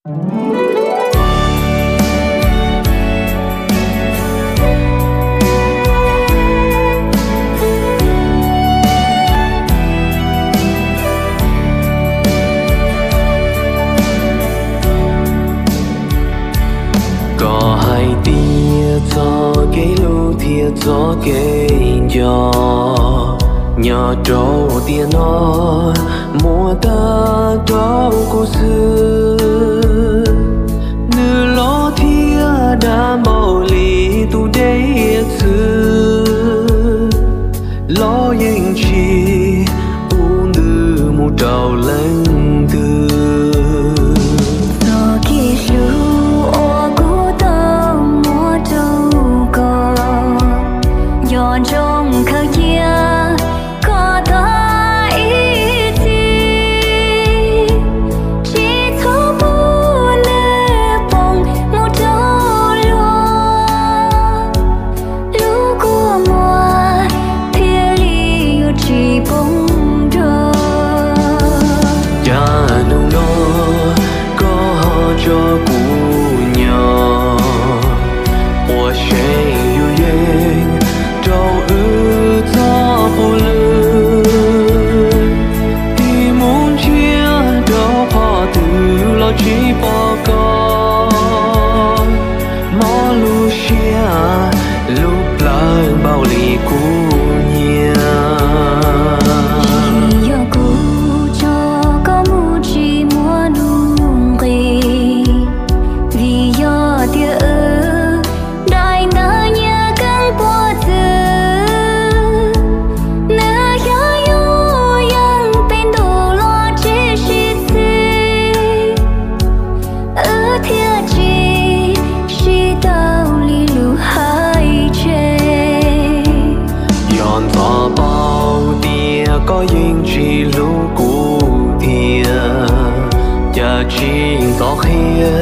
Koj hais tias txoj kev hlub thiab txoj kev nco nyob rau tiam no muab tag rau kuv xwb. Nws loj thiab dav npaum li tus dej txwv los yeej tsis pub ntws mus rau leej twg. Txoj kev hlub uas kuv tau muab rau koj, nco ntsoov khaws cia koj tag ib txhis, tsis txhob pub nws poob mus rau luag. Lub kua muag thiaj li yuav tsis poob nrog. Cas hnub no koj ho tso kuv nyob, puas seem yus yeej rau wb txoj puv lw. Tig mus ntsiag rau qhov twg los tsis pom koj, mob lub siab lub plawv npaum li kuv nyiam. Yog kuv tso koj mus tsis muaj nuj nqis, vim yog tias wb daim ntawv nyias keeb puas txwv, nws xyaum yus yeej peb ntuj los tsis sib txhis. Wb thiaj tsis sib tau li lus hais tseg. Yog ntxov paub tias koj yeej tsis hlub kuv thiab, cas tsis ntxov qhia